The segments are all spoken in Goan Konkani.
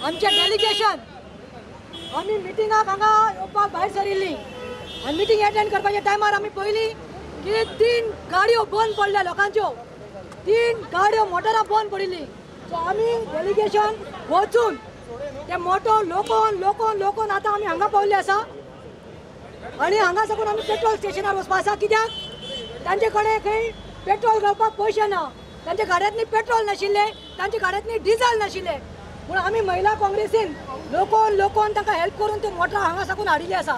आमचे डेलिगेशन आमी मिटिंगाक हांगा येवपाक भायर सरिल्ली आनी मिटींग एटेंड करपाच्या टायमार आमी पळयली की 3 गाडयो बंद पडल्या लोकांच्यो, 3 गाडयो मोटरां बंद पडिल्ली. सो आमी डेलिगेशन वचून ते मोटो लोकोन लोकोन लोकोन आतां आमी हांगा पावल्ले आसा आनी हांगा साकून आमी पेट्रोल स्टेशनार वचपा आसा. कित्याक तांचे कडेन खंय पेट्रोल घालपाक पयशे ना, तांच्या गाडयांतनी पेट्रोल नाशिल्लें, तांच्या गाडयांतनी डिझल नाशिल्लें. पूण आमी महिला काँग्रेसीन लोकोन लोकोन तांकां हेल्प करून त्यो मोटरां हांगा साकून हाडिल्ली आसा.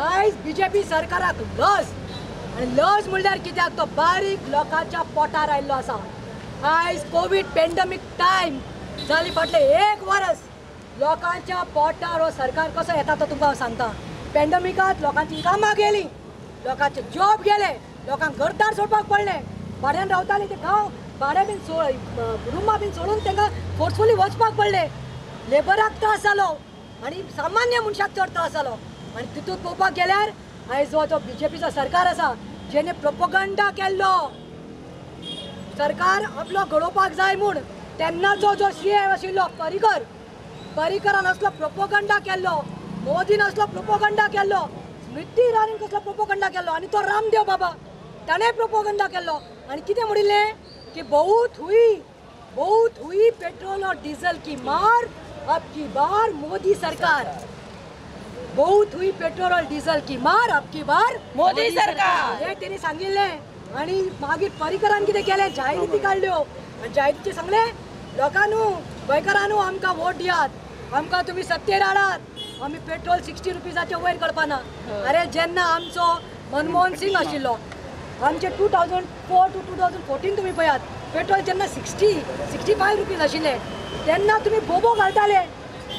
आयज बीजेपी सरकाराक लज, आनी लज म्हणल्यार कित्याक तो बारीक लोकांच्या पोटार आयिल्लो आसा. आयज कोवीड पेंडमीक टायम जाली फाटले 1 वर्स लोकांच्या पोटार हो सरकार कसो येता तो तुमकां हांव सांगता. पेंडमिकांत लोकांची कामां गेली, लोकांचे जॉब गेले, लोकांक घरदार सोडपाक पडलें, भाड्यान रावताले ते गांव भाड्या बीन रुमां बीन सोडून तांकां फोर्सफुली वचपाक पडलें. लेबराक त्रास जालो आनी सामान्य मनशाक चड त्रास जालो. आनी तितूंत पळोवपाक गेल्यार आयज जो तो बीजेपीचो सरकार आसा जेणे प्रोपोगंडा केल्लो सरकार आपलो घडोवपाक जाय म्हूण, तेन्नाचो जो सीएम आशिल्लो पर्रीकर, पर्रीकरान असलो प्रोपोगंडा केल्लो, मोदीन असलो प्रोपोगंडा केल्लो, स्मृती इराणीन कसलो प्रोपोगंडा केल्लो आनी तो रामदेव बाबा ताणें प्रोपोगंडा केल्लो. आनी कितें म्हणिल्लें कि बहुत हुई पेट्रोल और डीजल की मार, अब की बार मोदी सरकार. बहुत हुई पेट्रोल और डीजल की मार, अब की बार मोदी सरकार, हे तेणी सांगिल्लें. आनी मागीर पर्रीकरान कितें केलें, जायराती काडल्यो आनी जायरातीचेर सांगलें लोकांनू गोंयकारांनू आमकां वोट दियात, आमकां तुमी सत्तेर हाडात, आमी पेट्रोल 60 रुपीजाचे वयर करपाना. अरे जेन्ना आमचो मनमोहन सिंग आशिल्लो, आमचे 2004 to 2014 तुमी पळयात, पेट्रोल जेन्ना 60-65 रुपीज आशिल्ले तेन्ना तुमी बोबो घालताले,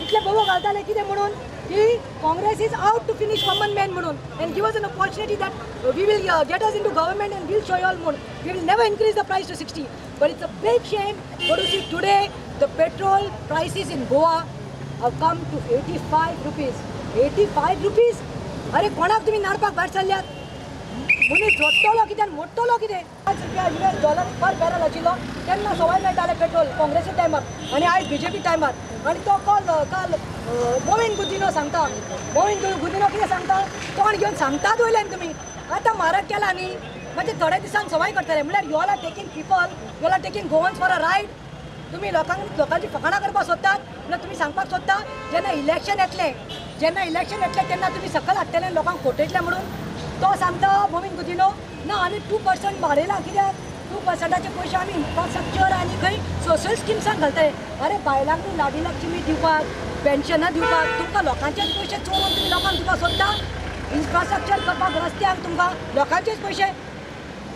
इतले बोबो घालताले कितें म्हणून की Congress is out to finish common man म्हणून, and give us an opportunity that we will get us into government and will show all म्हणून, we will never increase the price to 60. But it's a big shame what you see today, the petrol prices in Goa have come to 85 rupees. 85 rupees. अरे कोणाक तुमी नाडपाक भायर सरल्यात? मनीस जोडटलो कितें, मोडटलो कितें? 5 रुपया US dollar पर बॅरल आशिल्लो तेन्ना सवाय मेळटालें पेट्रोल काँग्रेसी टायमार, आनी आयज बीजेपी टायमार. आनी तो काल मोविन गुदिनो सांगता, मोविन गुदिनो कितें सांगता, तोंड घेवन सांगतात वयल्यान तुमी आतां म्हारग केला न्ही, मागीर थोड्या दिसान सवाय करतले. म्हणल्यार you all are taking people, you all are taking Goans for a ride. तुमी लोकांक लोकांची फकाणां करपाक सोदतात. म्हणल्यार तुमी सांगपाक सोदता जेन्ना इलेक्शन येतलें, जेन्ना इलेक्शन येतलें तेन्ना तुमी सकयल हाडटले लोकांक फटयतले म्हणून. तो सांगता मोविन गुदिनो ना आमी 2% वाडयला, कित्याक 2%चे पयशे आमी इन्फ्रास्ट्रक्चर आनी खंय सोशल स्किम्सांक घालतले. अरे बायलांक लाडी लक्ष्मी दिवपाक, पेन्शनां दिवपाक तुमकां लोकांचेच पयशे चोरून तुमी लोकांक दिवपाक सोदता. इन्फ्रास्ट्रक्चर करपाक रस्त्यांक तुमकां लोकांचेच पयशे,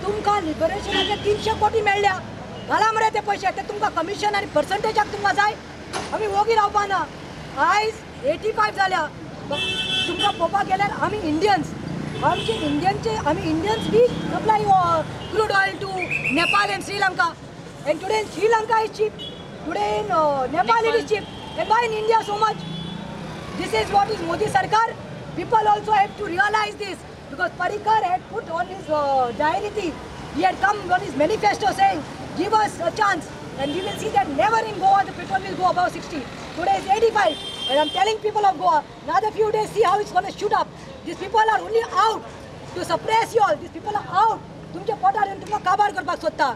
तुमकां लिबरेशनाचे 300 कोटी मेळ्ळ्या, घाला मरे ते पयशे, ते तुमकां कमिशन आनी पर्संटेजाक तुमकां जाय. आमी वोगी रावपा ना. आयज 85 जाल्या तुमकां पळोवपाक गेल्यार आमी इंडियन्स, आमचे इंडियनचे आमी Indians we supply crude oil to Nepal and Sri Lanka, and today in Sri Lanka is cheap, today in Nepal it is cheap, and why in India so much? This is what is Modi sarkar. People also have to realise this, because Parrikar had put on his diary, he had come on his manifesto saying give us a chance and we will see that never in Goa the petrol will go above 60. Today is 85, and I'm telling people of Goa, another few days see how it's going to shoot up. These people are only out to suppress you all. These people are out. तुमच्या पोटार येवन तुमकां काबार करपाक सोदता.